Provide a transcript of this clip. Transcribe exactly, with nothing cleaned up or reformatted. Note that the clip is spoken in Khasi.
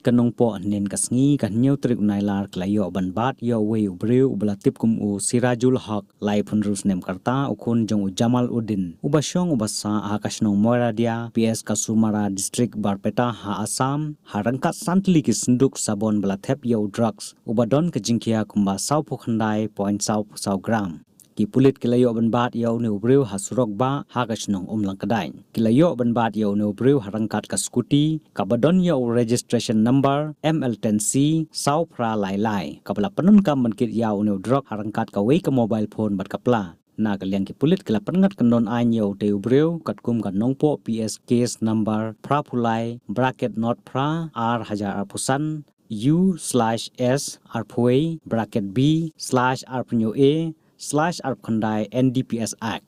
ka Nongpoh hynnin ka sngi ka hynñiew tarik u Nailar ki la ïoh ban bat ïa uwei u briew uba la tip kum u Sirajul Haq, laiphew hynriew snem ka rta, u khun jong u Jamal Uddin, uba shong uba sah ha ka shnong Moiradia, P S Kasumara, District Barpeta, ha Assam, ha ryngkat san tylli ki synduk sabon ba la thep ïa u drugs uba don ka jingkhia kumba sawphew khyndai point saw saw gram. Ki pulit ki la ïoh ban bat ïa une u briew ha surok bah ha ka shnong Umlangkdaiñ. Ki la ïoh ban bat ïa une u briew ha ryngkat ka scooty kaba don ïa u registration number M L ten C saw phra lai lai, kaba la pyndonkam ban kit ïa une u drok ha ryngkat kawei ka mobile phone bad ka pla. Na ka liang ki pulit ki la pynngat kyndon aiñ ïa utei u briew katkum ka Nongpoh P S case number phra phew lai bracket not phra ar hajar arphew san U slash S arphew wei bracket B slash arphew hynñiew A slash arphew khyndai N D P S Act.